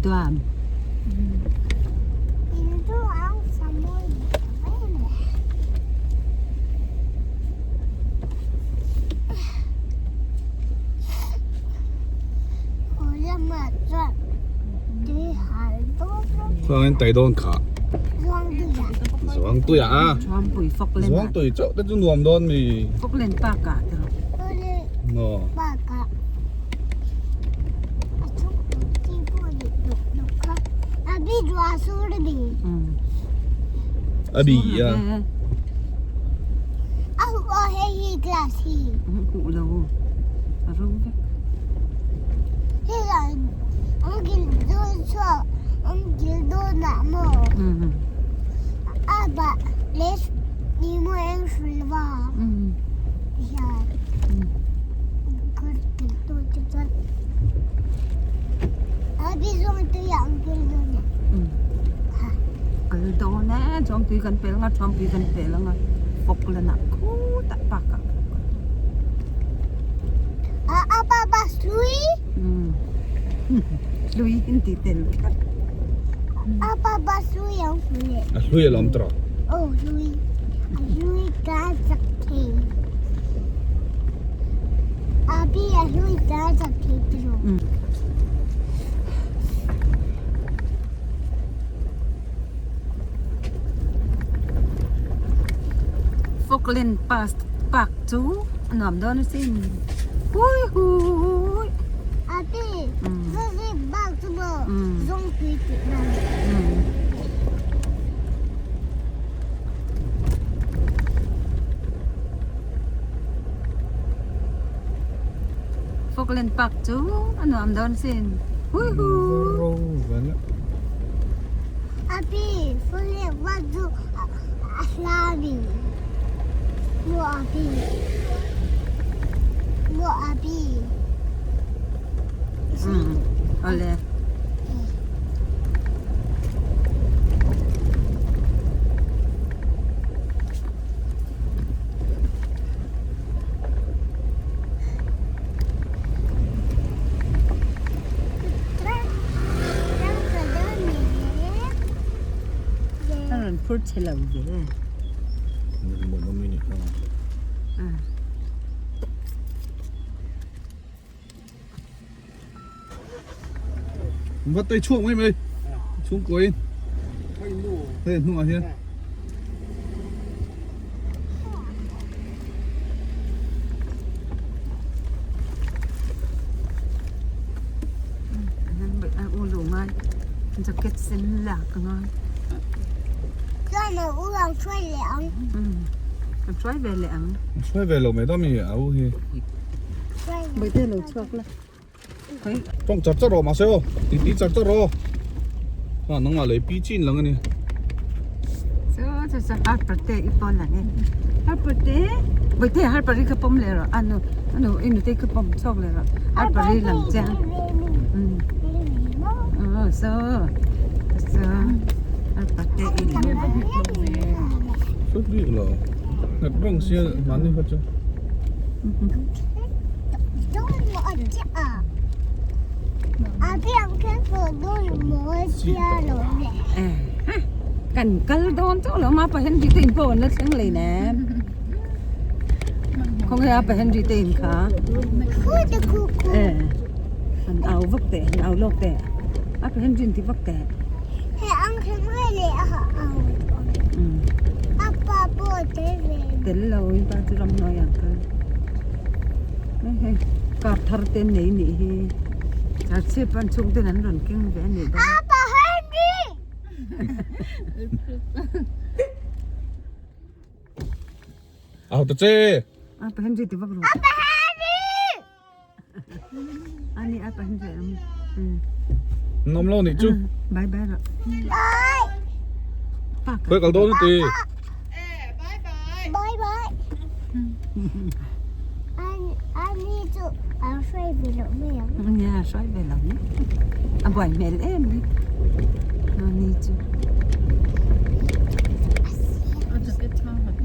Duam. Khuangin tai dawn kha. Zuang tuiah a. Thuampui Falkland. Zuang tui chauh te chu nuam dawn mi. Falkland Park ah te rawh. Maw. A bi a. Huh lo. A ro vek. Kal dawn e chuan tui kan pel anga thuampui kan pel anga Falkland ah khutah park ah hlui in tih tel kher a hlui a lawm tawh Falkland Pass Park chu a nuam dawn asin hui hui Falkland Park chu a nuam dawn asin hui hui. Awle. A rawn phur che lo ve. Va tei chhuak mai mai chhungkaw in hei hnungah hian. Jacket sen lak a ngai. Chuan a u ang hruai leh ang. An hruai ve leh ang. Hruai ve lo mai dawn mi a u hi. Bawihte lo chhuak la. Tawng char char rawh mahse aw ti ti char char rawh aw nangmah lei pi chin lang a ni. Chu chu chu harper te i pawn lang e harper te bawihte harper hi ka pawm leh rawh a nu a nu i nute ka pawm chhuak leh rawh harper hi lang chiang aw so so harper te i lang Sut bik lo nghet reng sia mahni kha chu. Kan kal dawn chauh lo ma pa Henry te in pawh an la thleng lei nen khawnge a pa Henry te in kha an au vak teh an au lawk teh a pa Henry in ti vak teh. Tel lo in pa chu ramhnuai ah kal hei hei car thar te an nei nih hi chhip an chhung ten an rawn keng ve a nih dawn. Au ta che. A pa Henry ti vak rawh. Ani a pa Henry am. Nom lo nih chu. Bye bye rawh. Bye. Khoi kal dawn ti. Bye bye. Bye bye. Ani chu a hruai ve lo mai ang. Nia hruai ve lo ni. A buai hmel em ni. Ani chu. A jacket tha hat.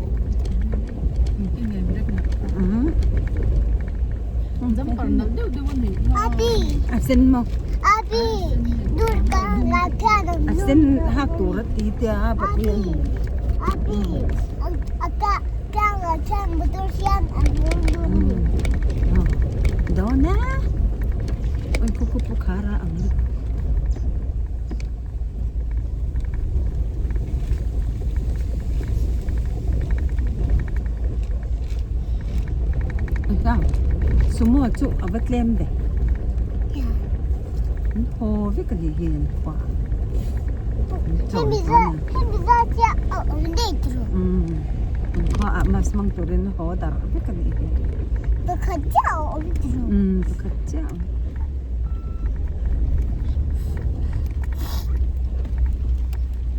Abi. A sen maw? Abi. Durga. sen hak tur a ti tia a papuia ni. Dawn a oi khu khu pu khara ang lut. Sumo chu a va tlem ve. An haw vek a ni hi an khua. An khua ah mask hmang turin haw darh vek a ni hi. Pakhat chiah a awm tiro. Pakhat chiah a awm.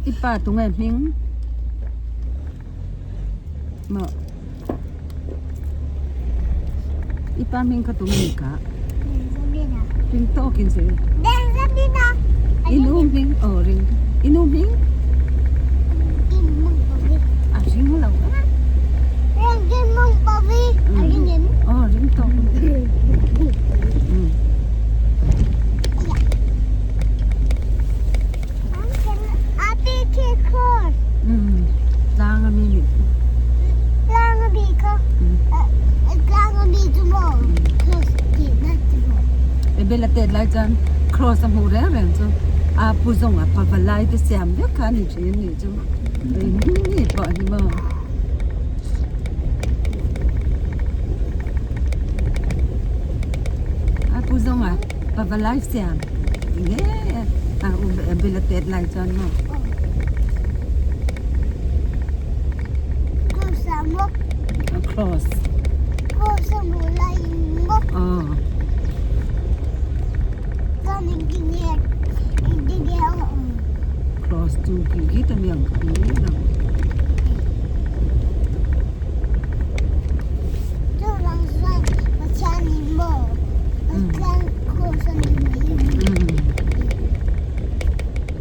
I pa tunge hming? Maw I pa hming kha tunge ni kah? Ring tawkin sawi. I nu hming aw ring I nu hming? A ring lo a. Aw ring tawk. Tlang ami nih. Tlang ami kha. Tlang ami chu maw cross tih na chu maw. Ebel a tet lai chuan cross a hmuh reng reng chu a pu zawng a pava lai te siam vek kha a ni thin nih chu. Eng nge pawh hi maw. A pu zawng a pava lai siam nge a Ebel a tet lai chuan maw. Cross a maw. A cross. Cross a hmuh laiin maw. Aw. Chuan engtin nge engtin nge a awm. Cross chu khi khi ta miang khi lo. Chuvang chuan Pathian in maw Pathian cross a ni mai.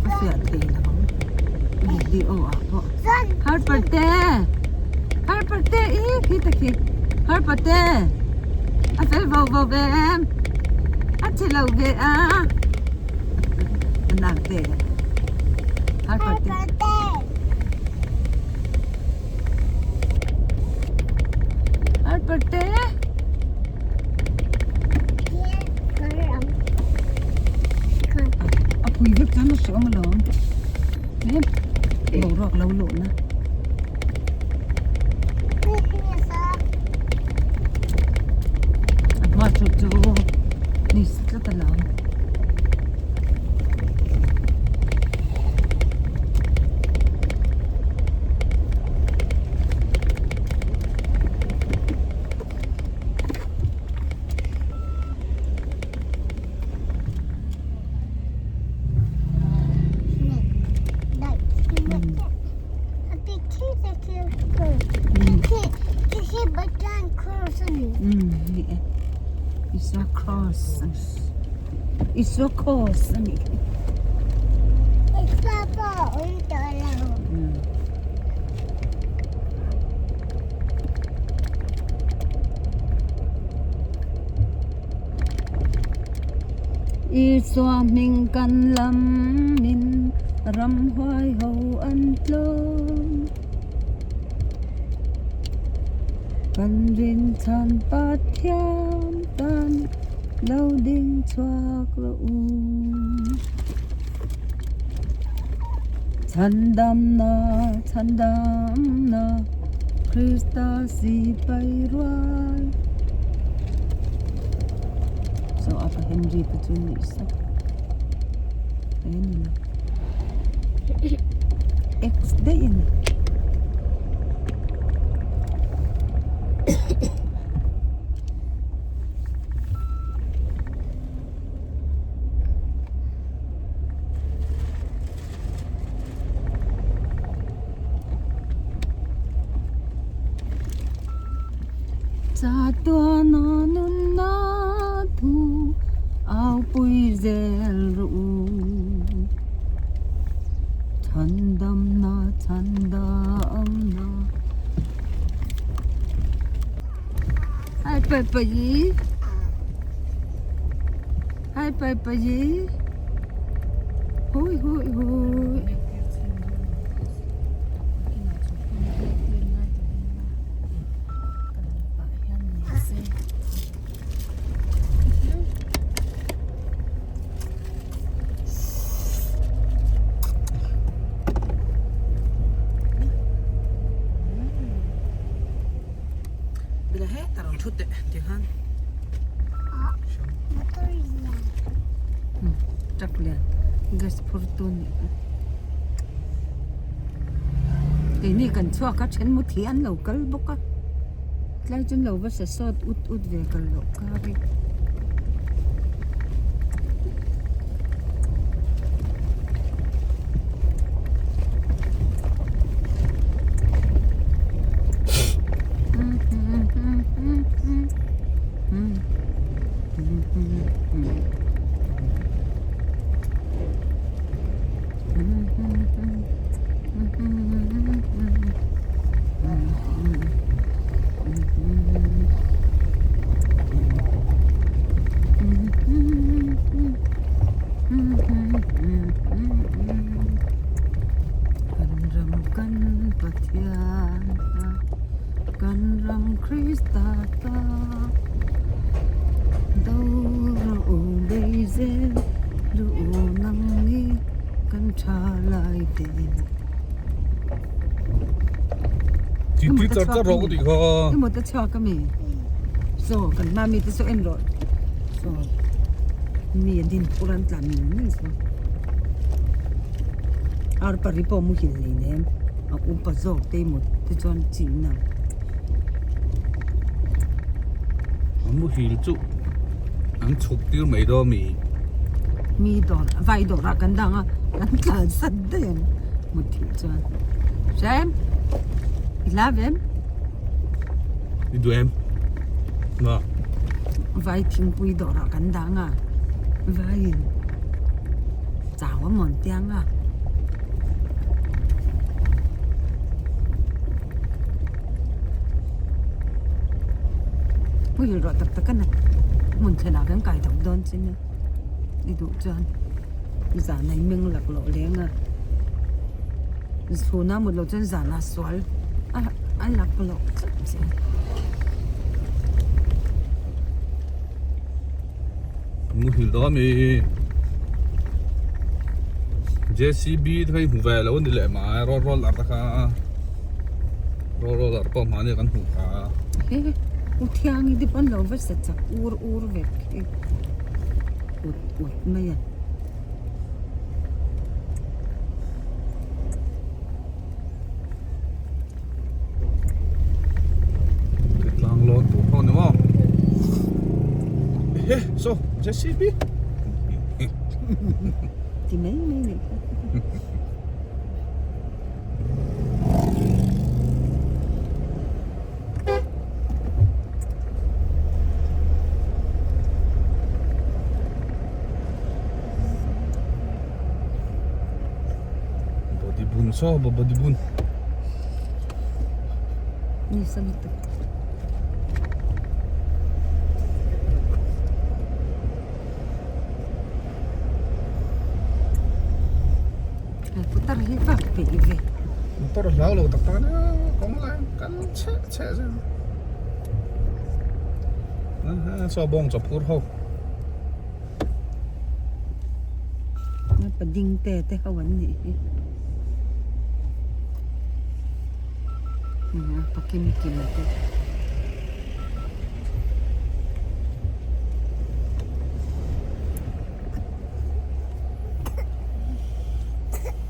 A fiah thei lo ang video ah pawh. Harper te! Harper te i khi ta khi. Harper te! A fel vo vo ve em? A che lo ve a. A nak te. Harper te. Harper te! A pui vek chuan a hreawm alawm tlem boruak lo luhna a hma thu chu ni tlat alawm. Isua cross Isua cross a nih khi. Isua pawh a awm tawh lo. Isua hming kan lam in ramhuai ho an tlawm. Kan rinchhan Pathian tan lo ding chhuak rawh u. Chhandamna, chhandamna, Krista sipai rual. So apa Henry te chu ni sa. Ayan ni lo. X daih a ni. Chatuana nunna thu au pui zel rawh u. Chhandamna chhandamna. Hai pai pai. Hai pai pai. Hui hui hui. Gas phur tu nih kha. Keini kan chhuak a then muthi an lo kal bawk a tlai chu an lo va sa sawt ut ut ve kal loh kar e. Kan ram kan Pathian a kan ram Krista ta do rawh u bei zel duh nang hi kan tha lai te. Ti ti char char rawh ka tih kha. I mut a chhuak a mi? Saw kan hma mi te saw en rawh. Saw mi a din phur an tlan mil mil saw. Ar pari pawh muhil nei nem a upa zawk te i mut te chuan chin ang. A muhil chu an chhuk tir mai dawn a mi? Mi dawr vai dawrah kan dang a kan tlan sat daih ang muthilh chuan. Hrem i hla ve em? I duh em? Maw? Vai thingpui dawrah kan dang a vaiin chau a mawn tiang a. Muhil rawh tak tak a na hmun thlenah kan kai tawp dawn chin a i duh chuan zan a i meng laklawh leng a chhuna mut loh chuan zan a sual a a laklawh tlat che. Muhil dawn a mi J_C_B te kha i hmu ve lo a ni leh mai road roller te kha road roller pawh hmani kan hmuh kha. He u thiangi te pawn lo va sa chak ur ur vek hi ut ut mai a. Tlang lawn tur pawh ni maw he saw J_C_B ti mai mai nih kha. Body bun saw body bun. Ni san lutuk. Motor hi vak peih ve. Motor hlau lo tak tak ania kawng lai kal chhe chhe zel. Saw bawng chaw phur ho. Pa ding te te ho an nih hi pa kim kim te.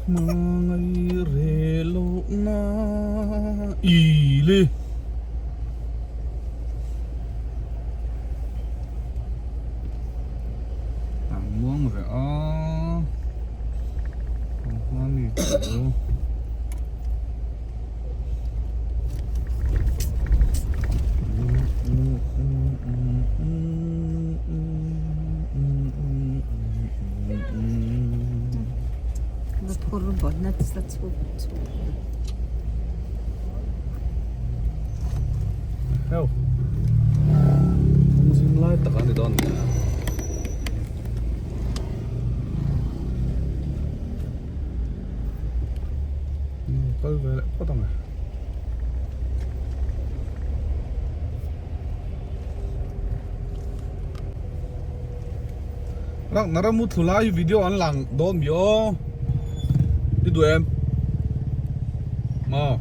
Hmangaih reh loh na i le. An muang reh a an hma mi chu Motor vawn a sa chhuk chhuk. Heo. Kawng zim lai tak a ni dawn nia. Kal ve leh phawt ang e. Rak naramu thu lai video an lang dawn mi aw. Ti duh em? Maw?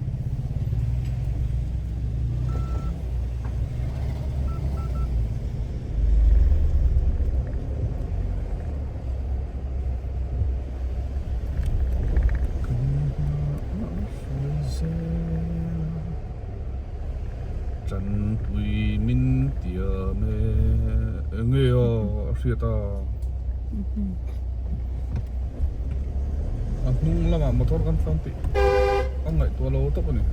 Mipui min tiam e eng nge a a hriat a a hnung lamah motor kan tlan tih a ngaihtuah lo tawp a ni.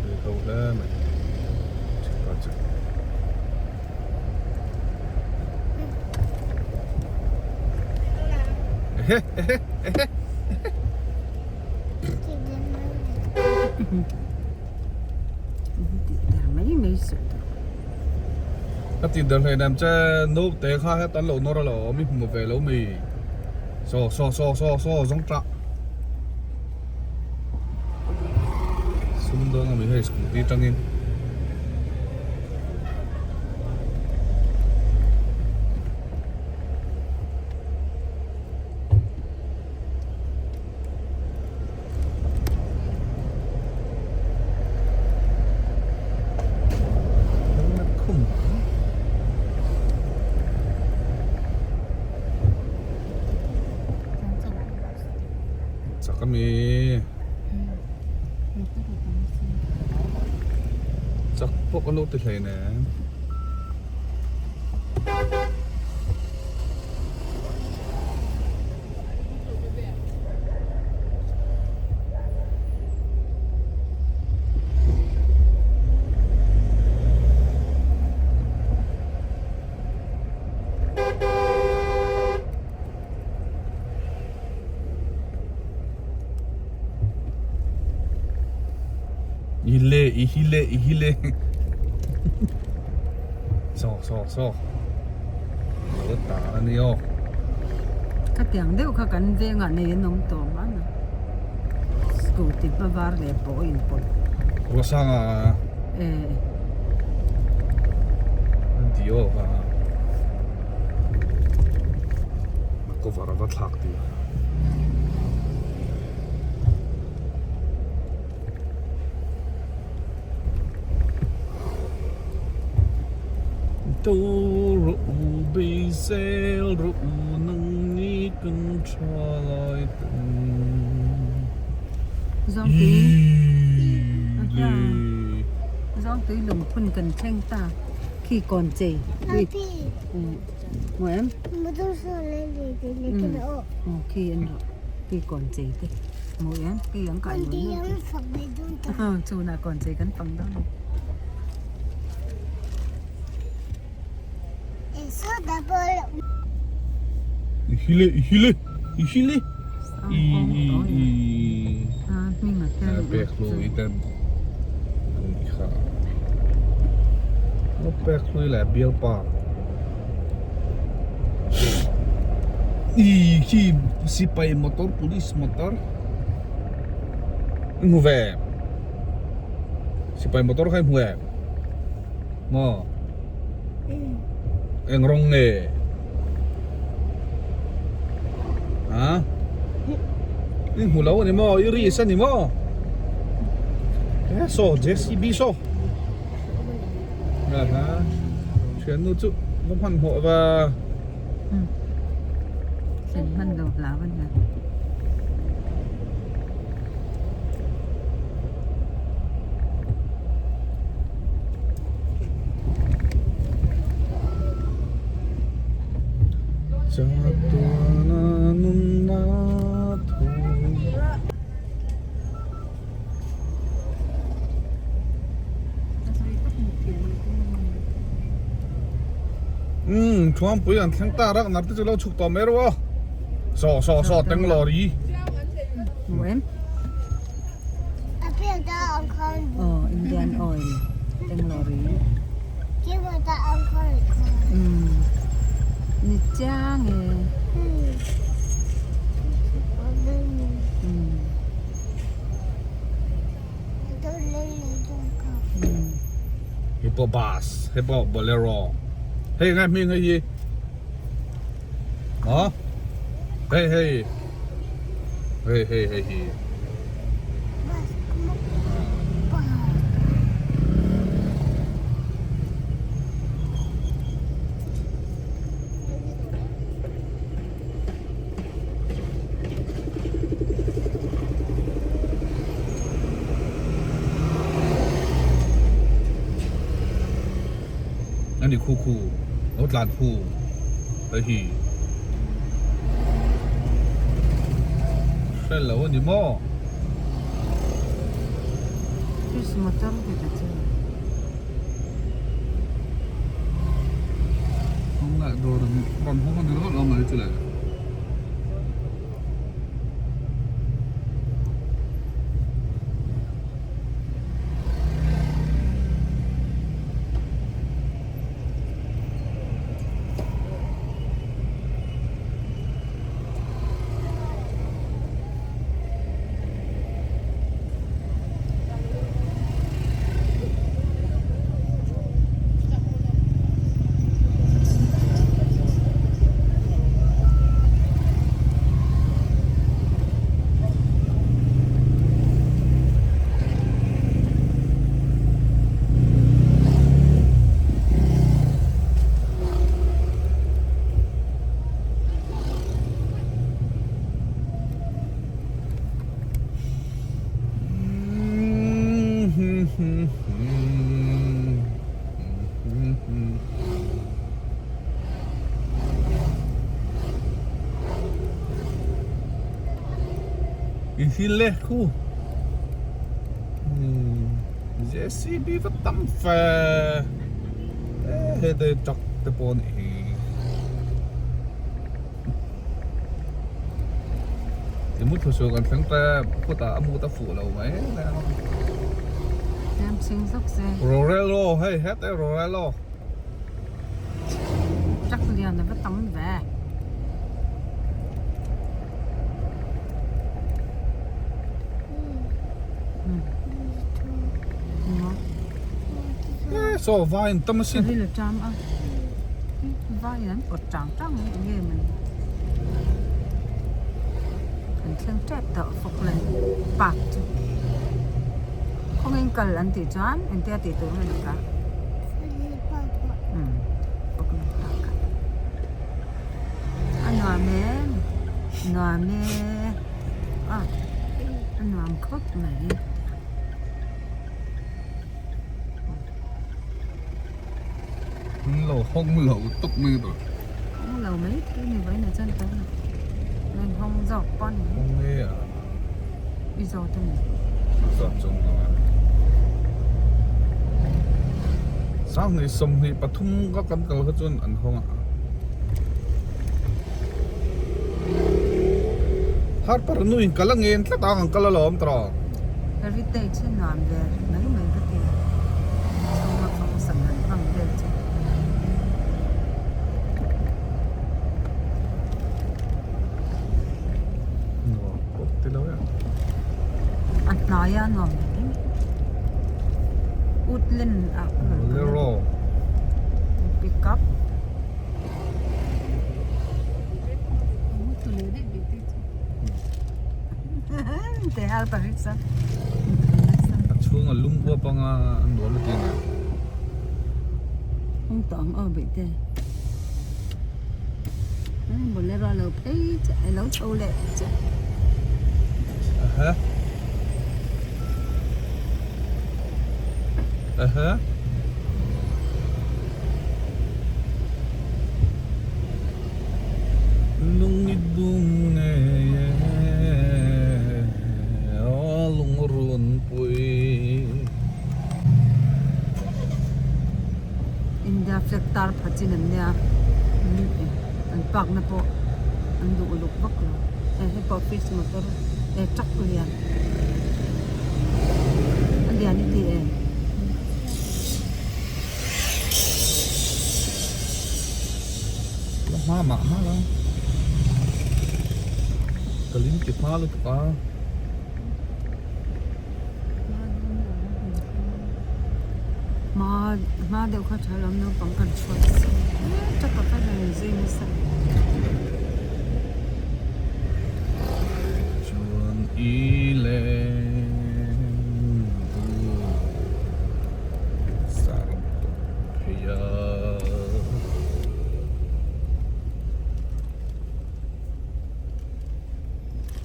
Be ho hle mai thipa chu. Ehe ehe ehe Tih der mai mai suh tawh. Ka tih der hleinem che naute kha heta an lo nawr alawm i hmu ve lo mi. Saw saw saw saw saw zawng tah. Sum dawn ami hei scooty tangin. Chak ami chak pawh ka lo ti hlei nen. I le i hi le i hi le saw saw saw lo ta a ni aw Ka tiang deuh kha kan vengah nei an awm tawh ang a scooty hma var leh pawh a inpawlh Ruasanga eh an ti aw kha a cover a va thlak tih To rawh u beisel rawh u nang ni kan tha lai ten Zawngtui Zawngtui lungphun kan thleng ta khi kawn chei Hmu em? Aw khi an rawh khi kawn chei te hmu em khi an kai nual nual chhunah kawn chei kan fang dawn a ni. I hi le i hi le i hi le i i i pek hlui ten kha pek hlui leh bialpa i khi sipai motor police motor i hmu ve sipai motor kha i hmu em maw eng rawng nge a i hmu lo a ni maw i risk a ni maw e saw J_C_B saw aha thiannu chu va hmanhmawh va thlen hman lo hlau a nia. Chatuana nunna thu. Umm Thuampui an thleng ta rak nar te chu lo chhuk tawh mai rawh aw saw saw saw teng lawri Hmu em? Aw Indian oil teng lawri Umm ni chiang e Umm. Hei pawh bus hei pawh bolero hei ngai hming hei hi aw hei hei hei hei hei hi. khu khu lo tlan khu hei hi hre lo a ni maw. Fish motor ti ta che. Hawng lah dawr rawn hawng a ni ringawt lo mai chu le. I hi le khu JCB va tam fe he te truck te pawh a nih hi. Ti mut thlu suh kan thleng tep khutah a mut a fuh lo mai mai a. Tlem chhing zawk se. Rorelo hei het e Rorelo. Truck lian a va tam ve. Saw vai an tam asin. Ka rilru ṭam a, vai an pawt ṭang ṭang mai eng nge mawni. Kan thleng ṭep tawh Falkland Park chu. Khawngin kal an tih chuan engtia tih tur nge ni ka? Umm Falkland Park ah. A nuam em? Nuam e. A a nuam khawp mai. Lo hawng lo tuk mai tur. Hawng lo mai thei ni vawiin ah chuan tawng a rawn hawng zawk pawh a ni. Hawng nge a. I zawt a ni. Zawt chung lo a. Sanghnih 23 ka kan kal kha chuan an hawng a. Harper nu in kal a ngen tlat ang an kal alawm tawh. Heritage hi nuam ve mai mai ka ti a, chhunga function han hmang vel chu. Nuam pawh ti lo e. A hnai a nuam mai. Woodland ah ka rawn kal a. Pick up. A chhunga lung uap anga an nuam a ti nia. Hung tawng aw bih te. Bolero lo phei chiah a lo chho leh chiah. Aha. Aha. Lung i bung ngei e aw lung run pui. India flag tar pha chin an nia an park na pawh an duh uluk vak lo hei pawh fish motor eh truck lian a lian i ti em. La hma mah mah la ka lim ti hma lutuk a. Hma hma deuh kha tha lam naupang kan hruai si tap a kha rawn zui nasa. Chuan i leng tur. Sarang tawp phei a.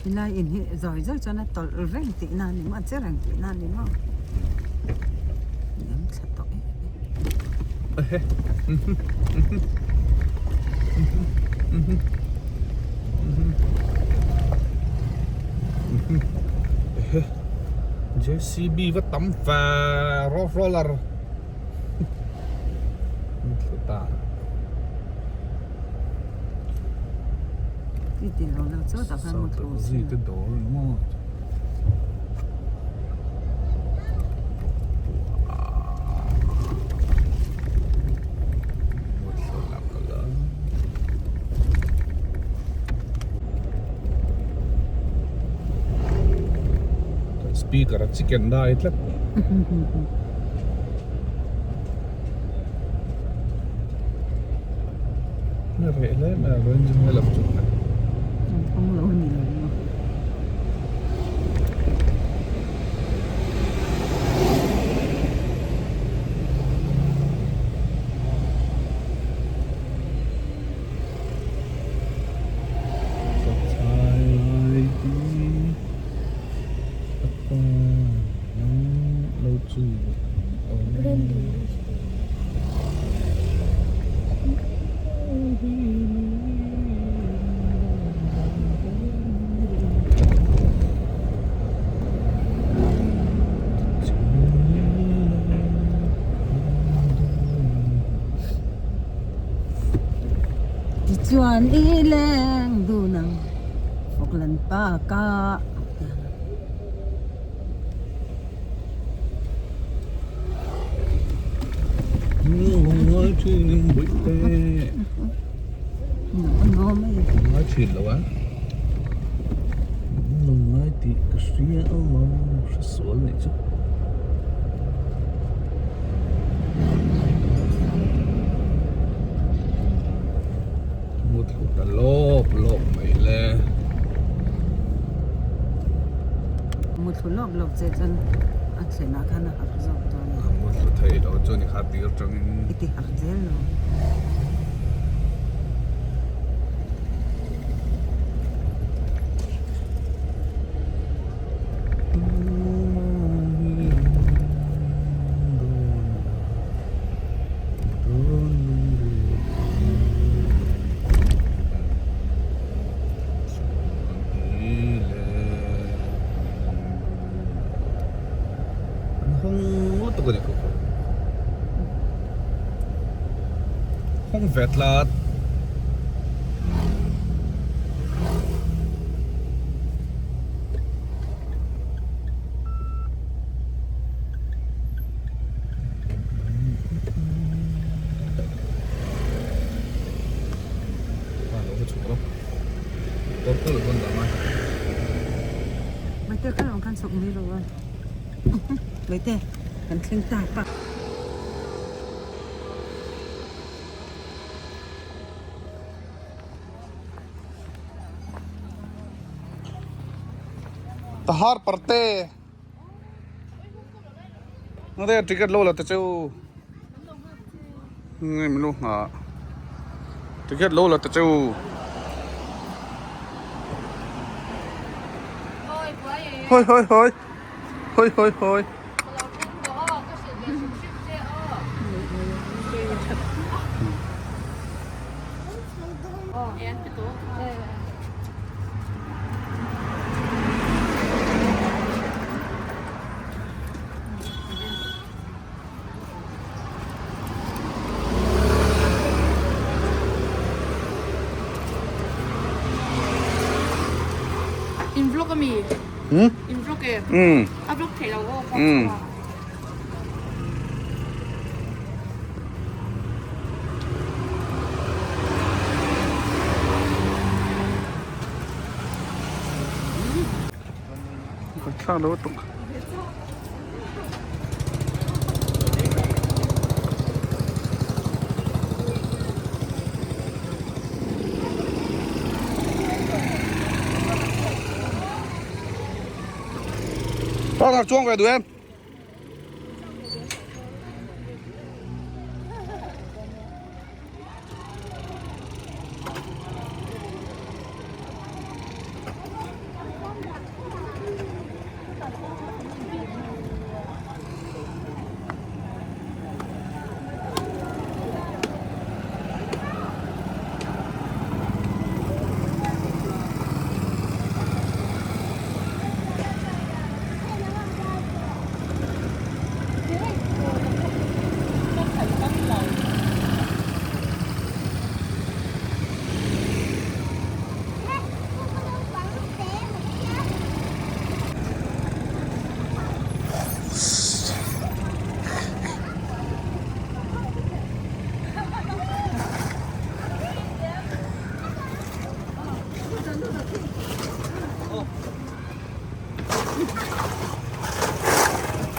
Helai in hi zawi zawi chuan a tawlh reng tih na a ni maw a che reng tih na a ni maw. An thla tawh em em. JCB va tam ve road roller Speaker a chicken dai tlat. Na reh hle mai a rawn zing lam chu. An lo ni lo maw. Tichuan i leng dun ang Falkland Park ah. Ngai thin lo a ngai tih ka hria alawm hre sual nih chu. Mutthlu ta lawp lawp mai le. Mutthlu lawp lawp che chuan a thlen ah khan a harh zawk dawn a. Mutthlu thei lo chuan i kha tir tangin. I ti harh zel lo. Hawng ve tlat. Maite kha lam khan chhuk mai lo a Maite kan thleng ta pa. Tahar parte. Nge ticket lo la ta cheu. Nge min lo ngha. Ticket lo la ta cheu. Hoi hoi hoi. Hoi hoi hoi. In vlog ami? Hmm? In vlog e? Hmm. A vlog thei lo aw. Hmm. Thla lo tuk. Con chuông về đuổi em.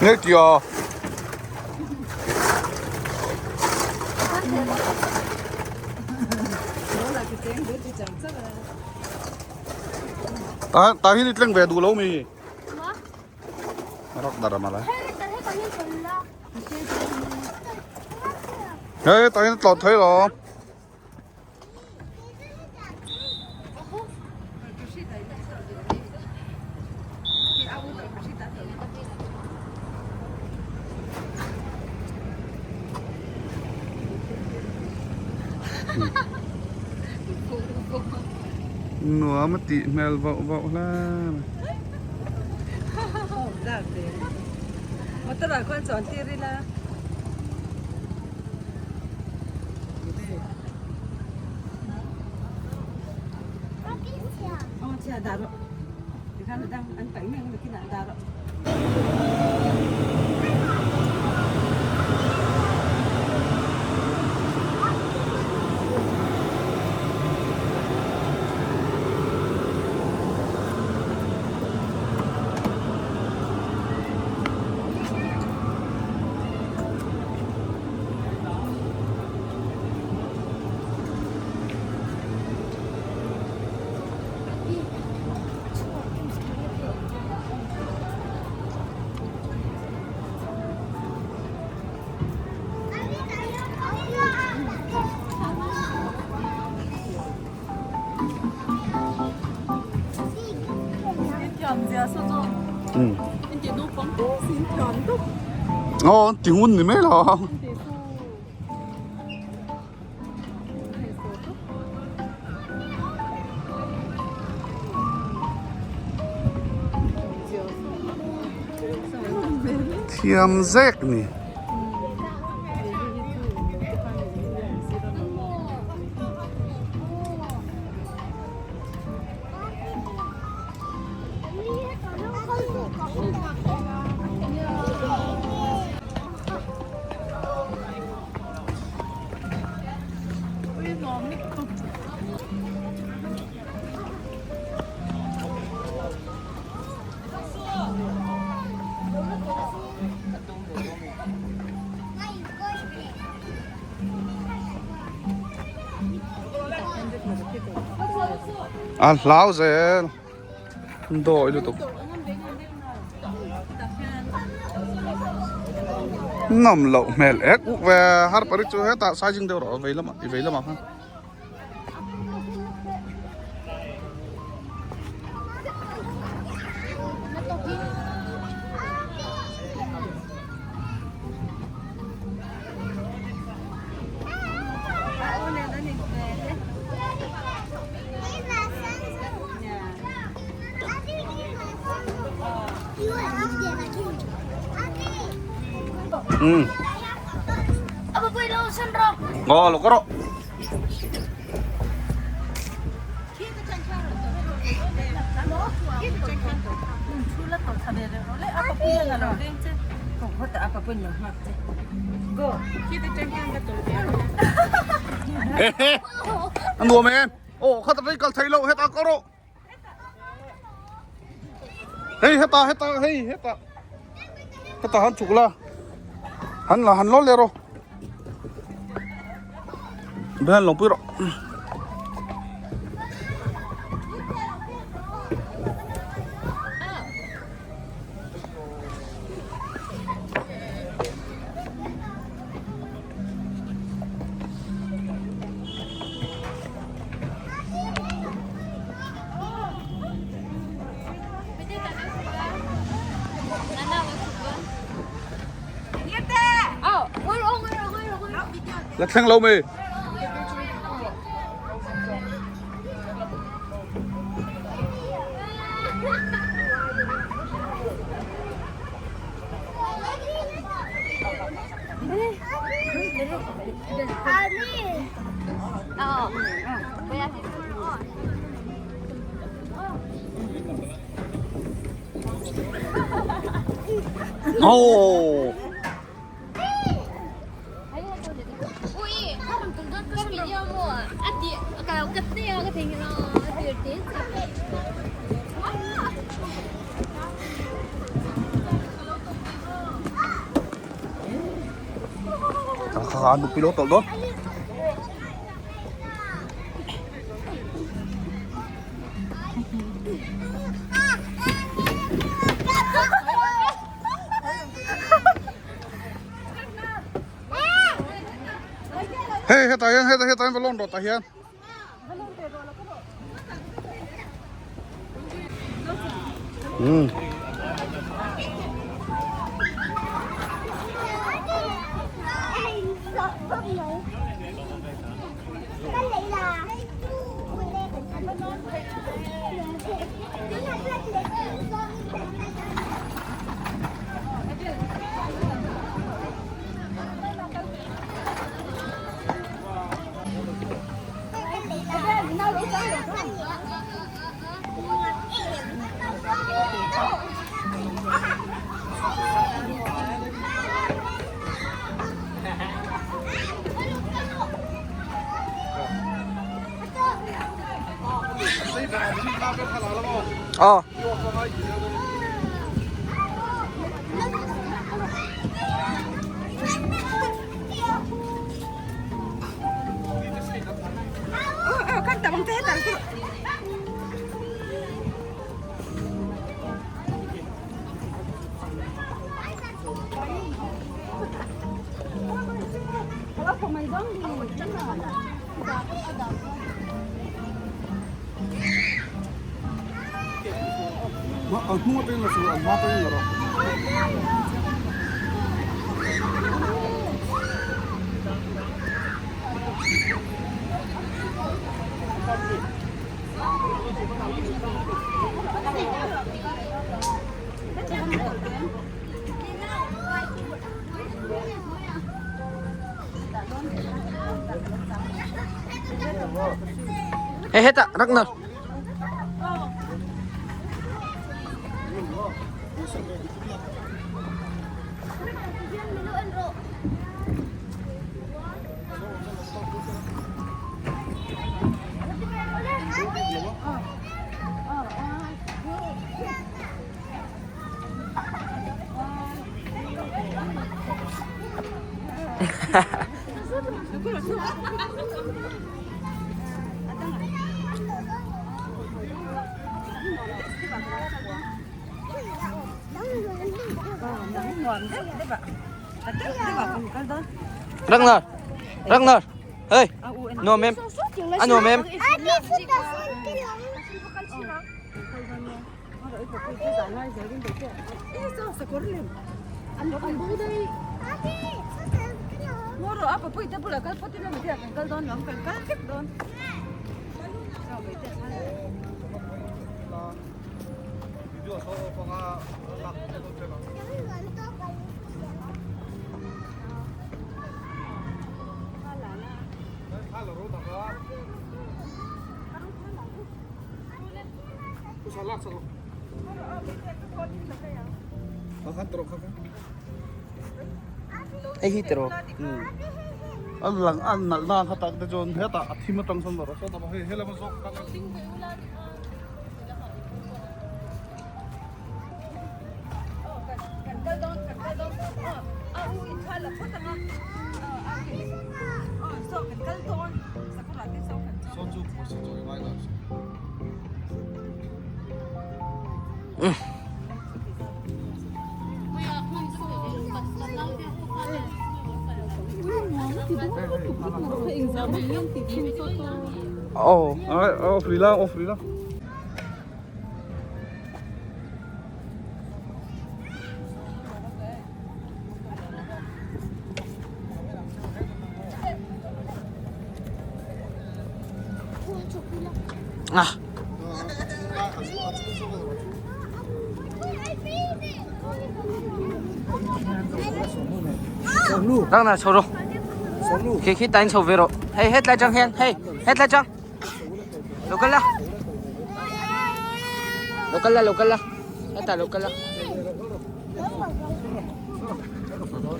Nge tia. Ta ta hi ni tleng ve du lo mi. Rak dar ma la. Hey, ta hi tlot thei lo. Nuam a tih hmel vauh vauh hle mai. Motor ah khuan chuan tir ila. Aw an ti ngun ni mai lo. Thiam zek ni. A hlau zel dawi lutuk nawm loh hmel ek uk ve har pari chu hetah sizing deuh rawh vei lamah i vei lamah khan. Ừ. Ngon lo có Ăn đùa mày em. Ồ, khát đây cần thấy lâu hết ta có độ. Hey, hết ta, hết ta, hey, hết ta. Hết ta hắn chụp la. Hắn là hắn lót lên rồi. Bên lòng bự rồi. La thleng lo mi. Oh. Kha kha nupui lo tawlh dawn. Hei hetah hian hetah hetah hian va lawn rawh tah hian. Um. Aw. Hei hetah Ragnar. Ragnar Ragnar Hey nuam em a nuam em Hei hi tiraw An lang an nalh na kha tak te chuan hetah a thim atang sawn rawh sawn hei helama zawk kha Oh. Off rih la, off rih la. Ah. Rang na chho ro. Khi khi tain chho ve ro. Hei hetlai tang hian hei hetlai tang. Lo kal la. Lo kal la lo kal la. Hetah lo kal la.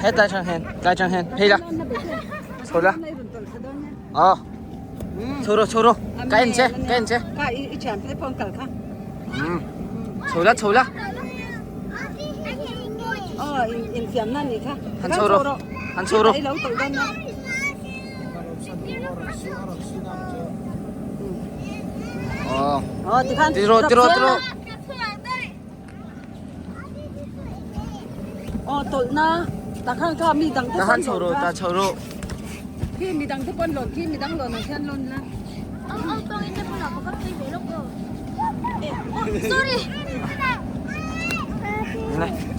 Hetlai tang hian tlai tang hian phei la. Chho la. Aw. Chho ro chho ro. Ka en che ka en che. Ka i thian te pawh an kal kha. Chho la chho la. Aw in infiamna a nih kha. Han chho ro. Han chho ro. I lo tawlh dawn nia. Aw. Aw tikhan Ti rawh ti rawh ti rawh. Aw tawlh na takhan kha mi dang te Tahan chho rawh ta chho rawh. Khi mi dang te pawn lawn khi mi dang lawn ang khian lawn la.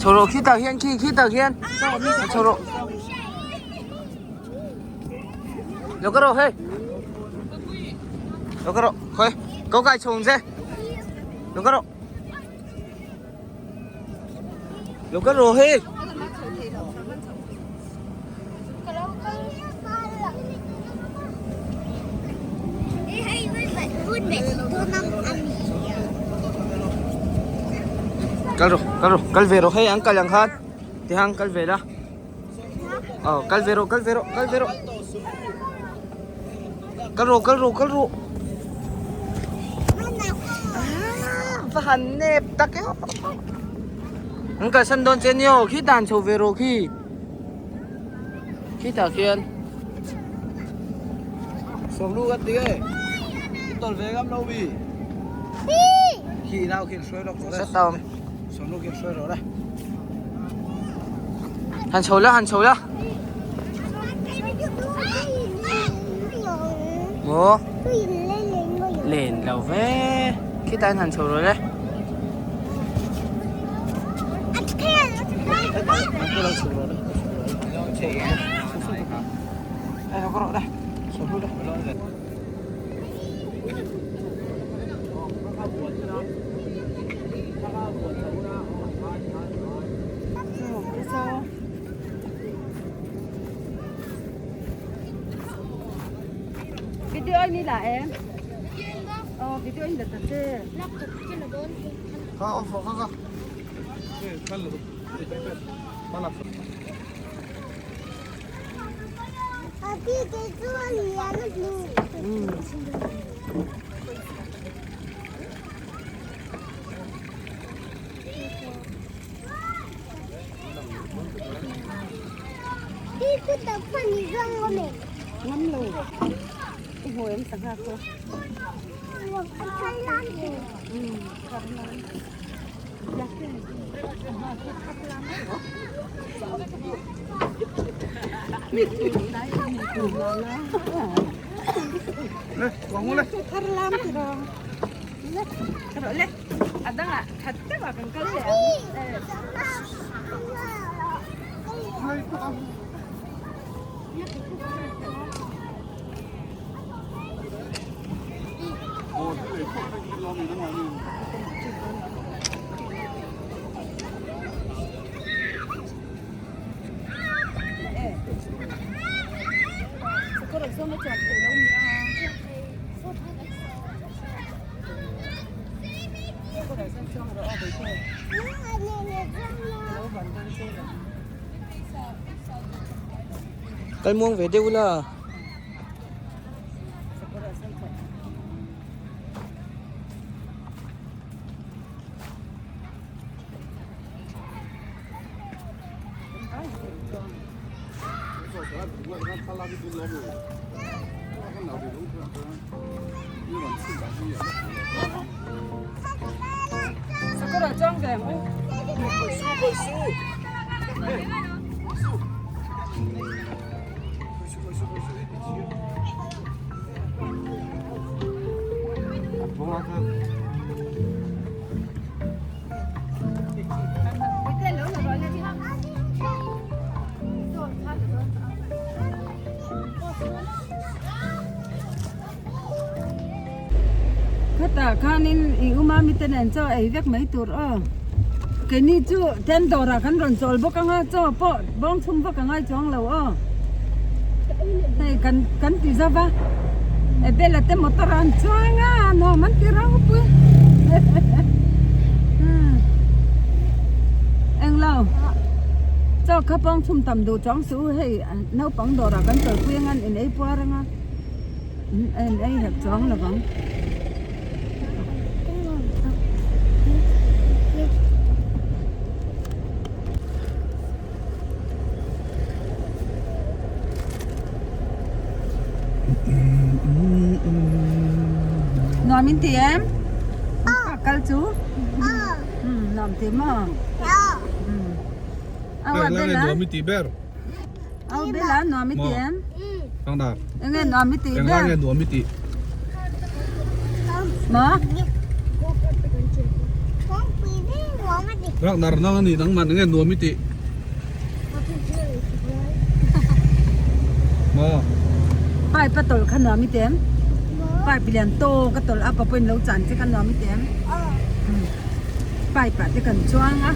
Chho rawh khi tah hian khi khi tah hian. Chho rawh. Lo ka rawh hei. Lo ka rawh khoi. Ko kai chhung che. Lo ka rawh. Lo ka rawh hei. Kal rawh, kal rawh, kal ve rawh hei an kal ang khan. Tihang kal ve la. Aw kal ve rawh, kal ve rawh, kal ve rawh. Kal rawh, kal rawh, kal rawh. Va han nep tak e. An kalsan dawn che ni aw, khi dan chho ve rawh khi. Khi tah khian. Sawm lu ka ti e. I tawlh ve ngam lo mi. Khi nau khi hruai lawk rawh le. Sawm lu khi hruai rawh le. Han chho la, han chho la. Maw? Len lo ve. Khi tan han chho rawh le. Video anh đi là em. Ờ, video anh là thật chứ. Kha off kha kha. Ngâm lo. I ngồi em sẵn ra cô. Le, quang le. Thar lam thì rồi. Rồi le. À đang à, thật chắc là cần cân rồi. Kal muang ve deuh la. Khatah khanin i uma mite nen chaw ei vek mai tur aw. Keini chu then dawrah kan rawn chawl bawk anga chaw pawh bawng chhum vak a ngai chuang lo aw. Hei kan kan ti zauh va Abel-a te motor ah an chuang a nuam an ti ropui englo chaw kha bawng chhum tam duh chuang suh u hei naupang dawrah kan chawlpui anga an inei puar anga. En ei hek chuang lo vang. Nuam in ti em? Park kal chu? Nuam ti maw? Au a Bella. Nuam i ti ber. Au Bella nuam i ti em? Enge nuam i ti ber? Engla nge nuam i ti? Maw? Rak nar nang ani nangman enge nuam i ti? Maw? Pipe a tawlh kha nuam i ti em? Pipe lian tawk a tawlh a pa pawhin lo chan che kha nuam i ti em? Pipe ah te kan chuang a,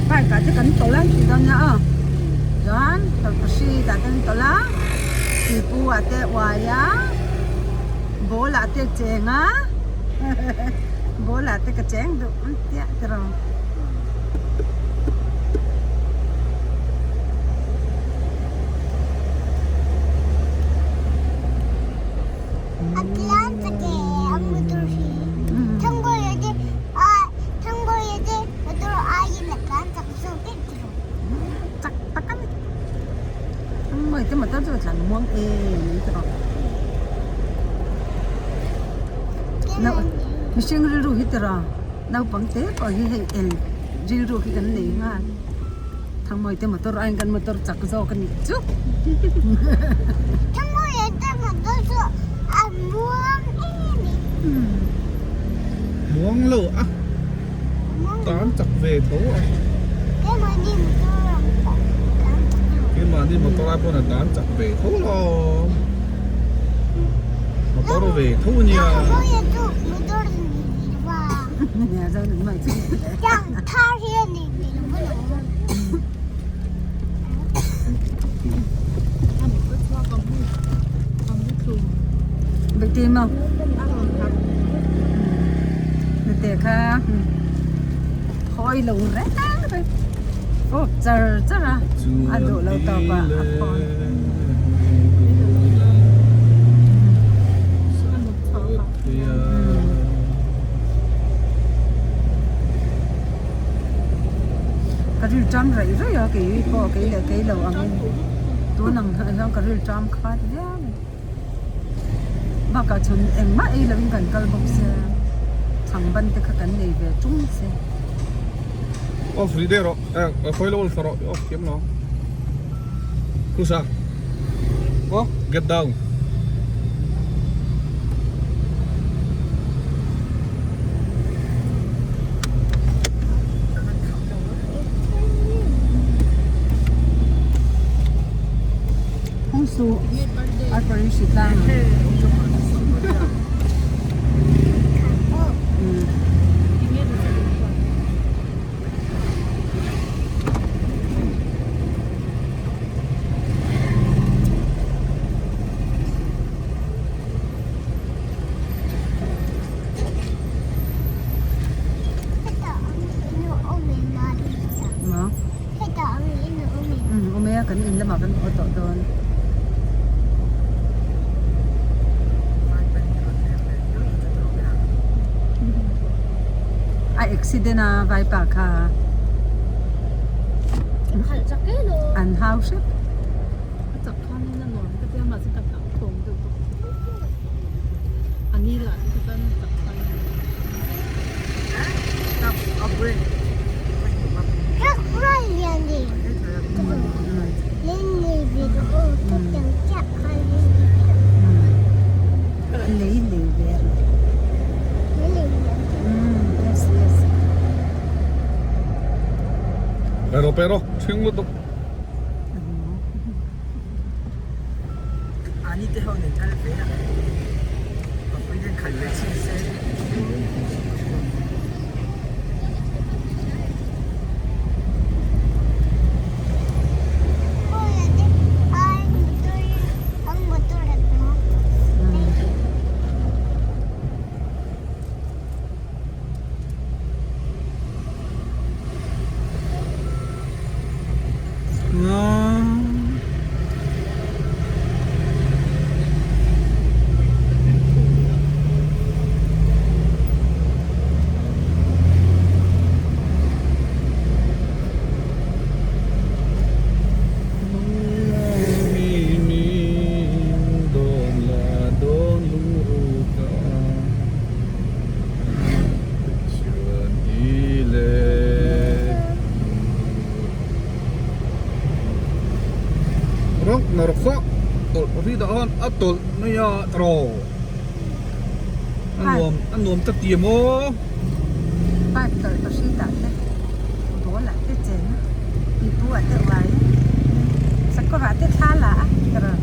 pipe ah te kan tawlh a tih dawn nia aw. Chuan tawlhpahrit ah te an tawlh a, tuipu ah te uai a, ball ah te cheng a, ball ah te ka cheng duh ang chiah tiraw. A tlan chak e a motor hi Thangbawi te Thangbawi te motor aiin a tlan chak zawk daih tiraw. Chak tak a ni. Thangbawi te motor chu a tlan muang em mai tiraw. Mihring rilru hi tiraw naupang te pawh hi hei el rilru hi kan nei nghal. Thangmawi te motor aiin kan motor chak zawk a nih chu. Thangmawi te motor chu a muang em em. Muang lo a. Tan chak ve tho a. Keimahni motor ang tan chak lo. Keimahni motor ai pawn a tan chak ve tho lo. Motor ve tho nia. Thangmawi chu motor ni lo va. Nia zo ni mai chu. Yang thar hi a ni ve lo va lo. Beitim maw? Nute kha khawi lo reng reng fawp char char a a duh lo tawp a a phawn. Ka ril ṭam raih raih a kei pawh kei leh kei lo angin tun ang hian ka ril ṭam khat viau a ni bakah chhun engmah ei lovin kan kal bawk sia chhang ban te kha kan nei ve ṭung sia. Off rih deuh rawh eh khawi lo awlfa rawh off thiam lo Khusa get down. Hung su a parin hri tlang ang. Awm e a kan in lamah kan haw tawh dawn. A accident a vaipa kha an hau hrep. A chak khan in a nuam ka tia mahse ka hlauhthawm deuh bawk a ni lah te chuan a chak khan in Lei lei ve a Yes yes. Pero pero thing lutuk. Ani te ho nen kal ve a Papui nen kal ve chin se. Tawlh kha tawlh ri dah khan a tawlh mai a tawh a nuam a nuam ta ti maw. Pipe tawlh ta hri dah te ball ah te chen a pipu ah te uai a sakawr ah te thla la a tawlh.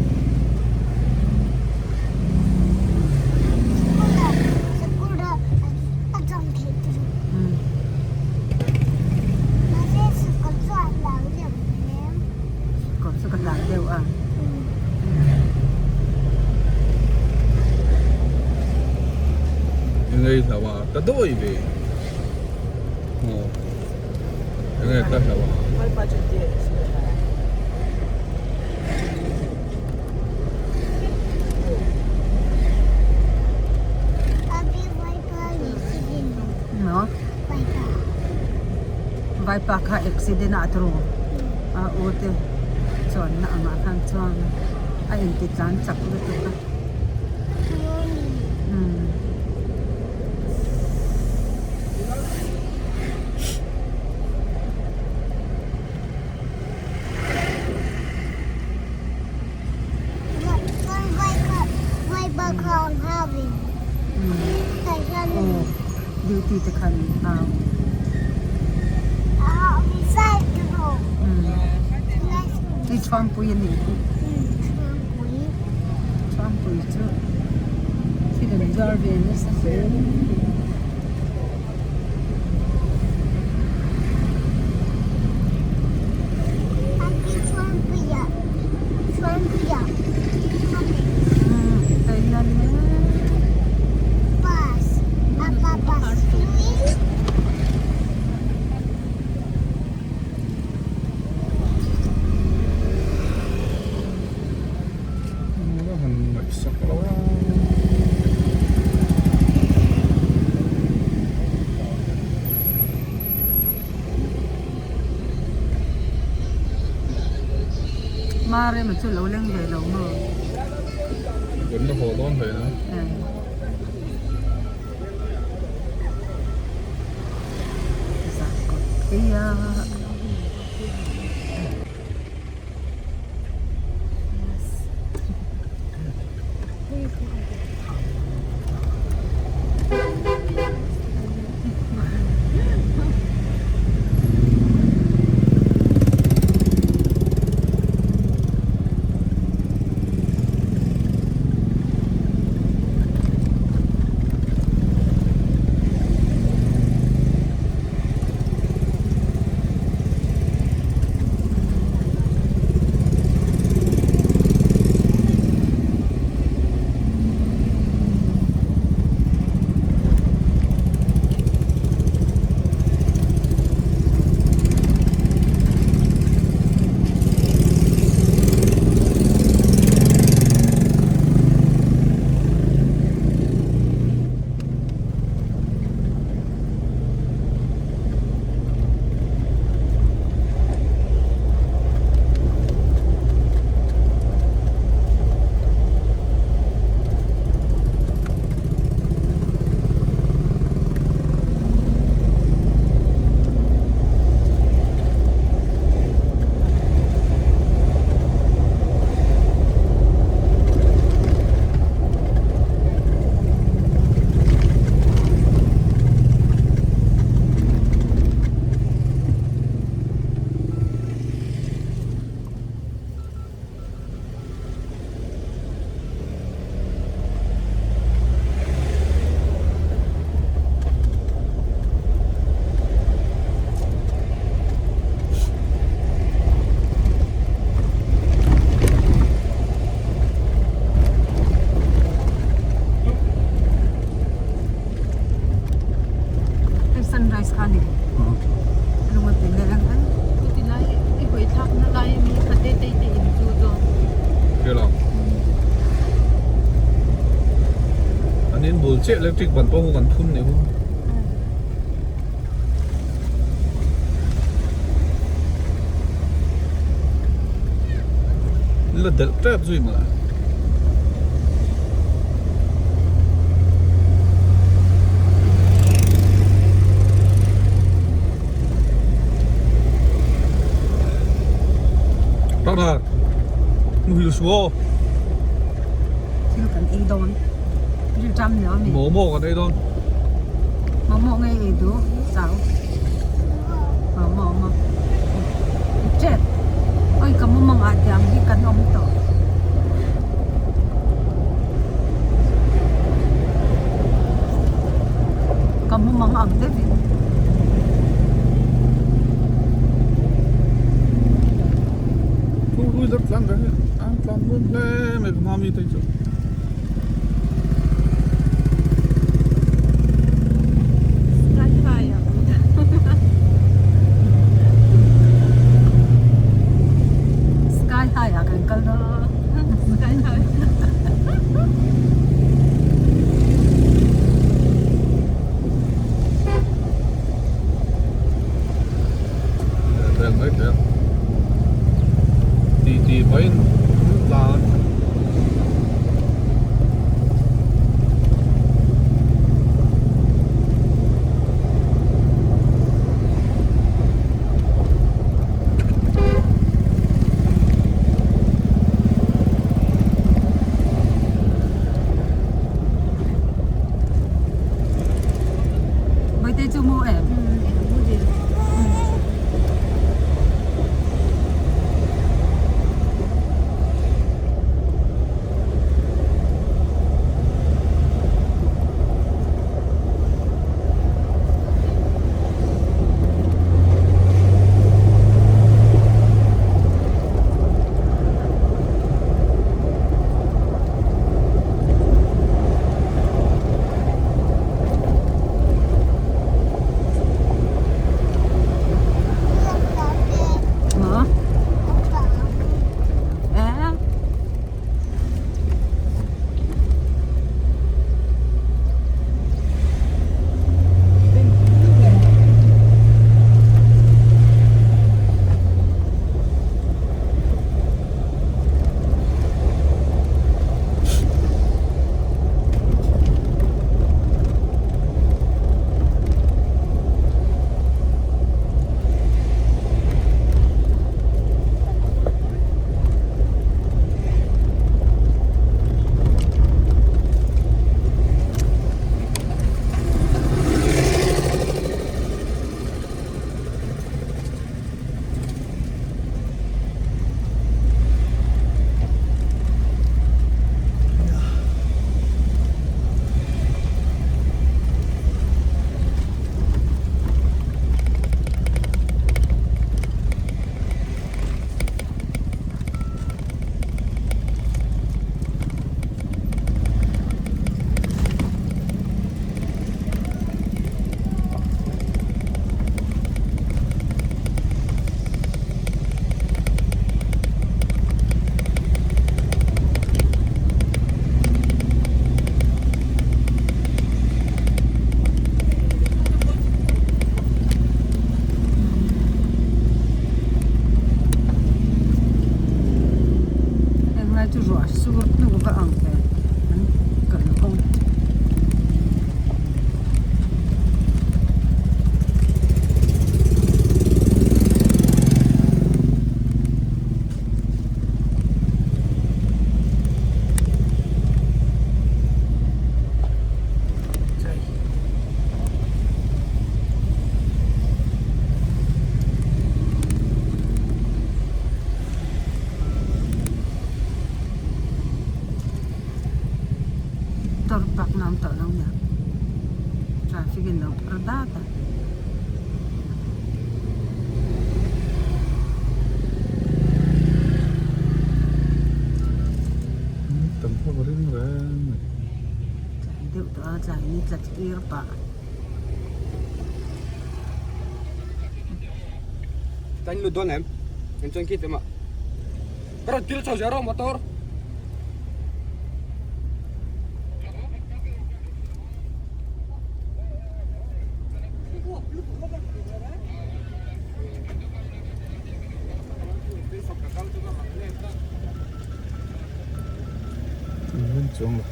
Kawr chu ka hlau deuh a. Engei hlau a ka dawi ve. Aw. Engei ka hlau a. No. Vaipa kha accident ah tawrh a u te chuanna angah khan chuan a inti tlan chak lutuk a. Duty te khan au. Hei Chhuangpui a nih hi. Chhuangpui chu thil an zuar ve nasa hle. Marema chu lo leng ve lo maw? Kan la haw dawn hle na. Zan kawt phei a. Hei sunrise kha ni lung a ti leh ang a. Chuti lai i hawi thlak na lai ami kha te te te in chu zawk. Hria An in bul chiah electric ban pawh kan phun ni hu. La delh tep zui mawle. Tawk dar. Muhil suh aw. Thil kan ei dawn. Rilṭam ni awm e. Momo kan ei dawn. Momo nge ei duh chau. Momo maw. Ṭep. Oi ka mumang ah tiang hi kan awm tawh. Ka mumang ang deuh in. Two wheeler tlan reng hi an tlan nuam hle mai ka hma mi te chu. Sky high ah kan kal dawn. Sky high. Vel mai thei a. Ti ti pahin tlan. Bawihtei chu mu em? Maw? Eh? Englai chu ruah sur hnu va ang ve an kalkawng. Motor park na awm tawh lo nia traffic in lo phur dat a. Tam phawk ring reng mai. Tlai deuh tawh a tlai ni tla tir pah. Tan lut dawn em? Kan chuan khi te mah. Ka rawn til chho zel rawh motor. Chuang lo.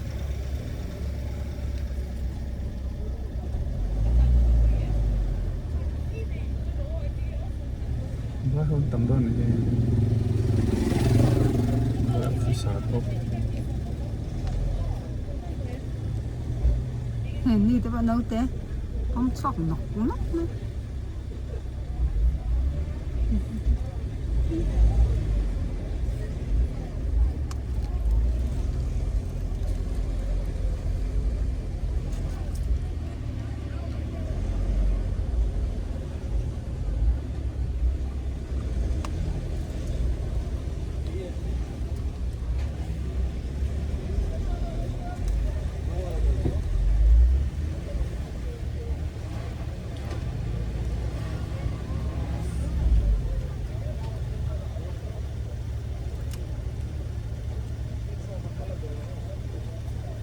Vai ho tam dawn ni hi. Hei ni te pawh naute pawm chhuak nawk nawk mai.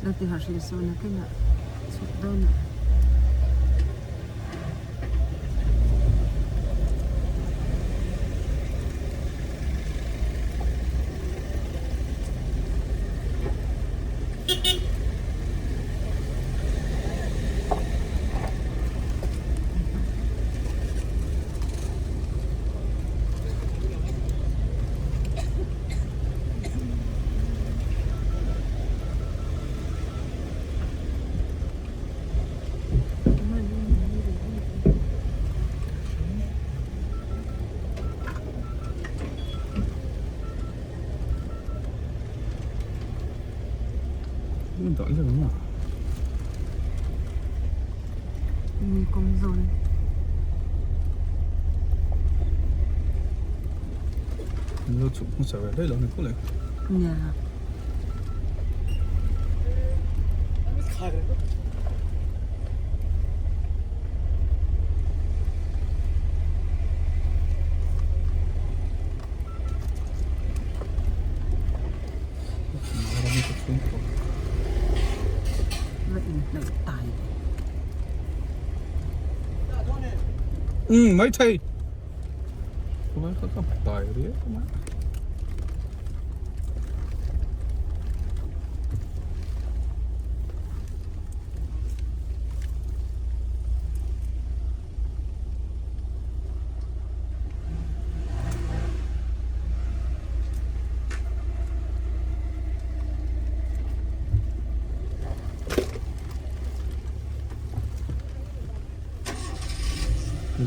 Lo ti harh hrih suh nakinah chhuk dawnah. Mi kawng zawn. Lo chhuk hmasa ve daih lo ni khawlh e. Nia. Ừ, mấy thầy. Có có tài đấy mà.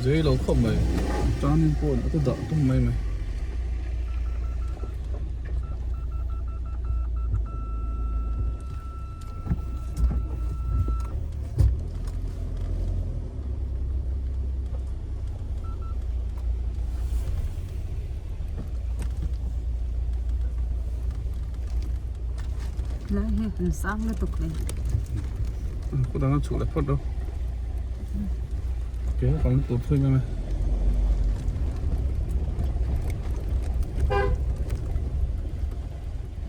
Dễ lâu không mày tan cuộn nó cứ đỡ tung mày mày Lai hi an sang lutuk le. Có đang chủ lại phật đâu. Kéo còn tụt thôi mày mày.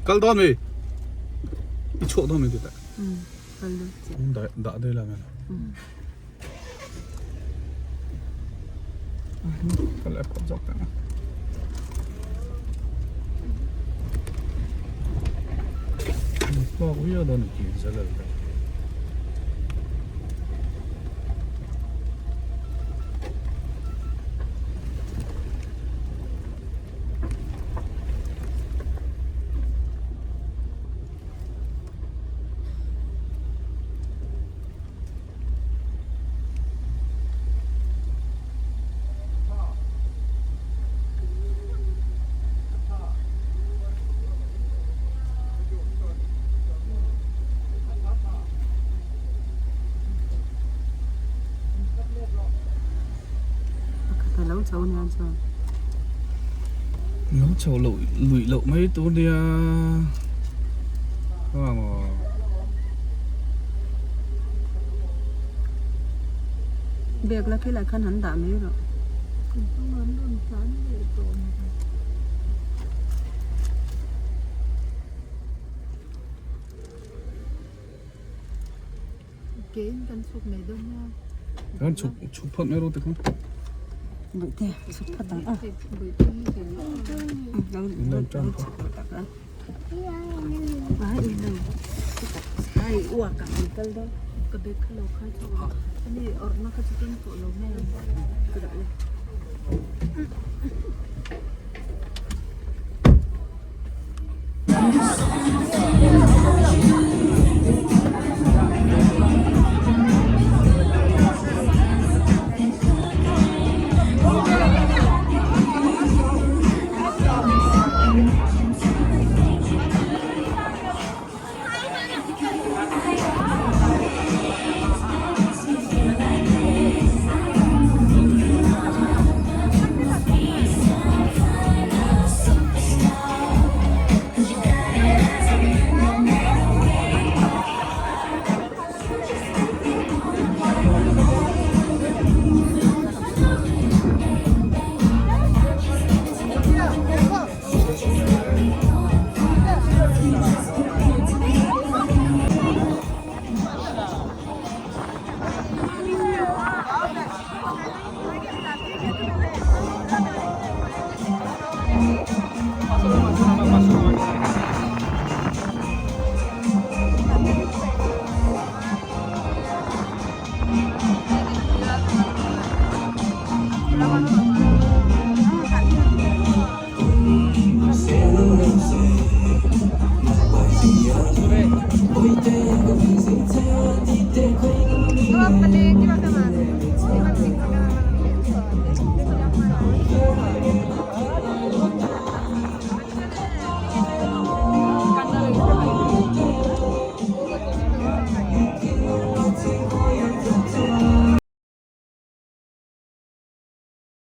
Kal dawn mi. I chhuah dawn mi ti teh. Kal dawn chiah. Dah dah đây là mày. Kal lại phật dọc cả. Qua cũng giờ đó này chỉ sẽ là Pakhat a lo chho nia chuan. Lo chho loh luih loh mai tur nia a maw. Bag la khilai khan han dah mai rawh. Kein kan chhuk mai dawn nia. Kan chhuk chhuk phawt mai rawh tikhan. Bawihte chhuk phawt ang a. Bawihte hi kei Lo lo chhuk phawt tak a. Ai uak ah an kal dawn. Ka bag kha lo khai chho ang. Ani awrhna kha chu keng tawh lo mai ang. Ka dah le.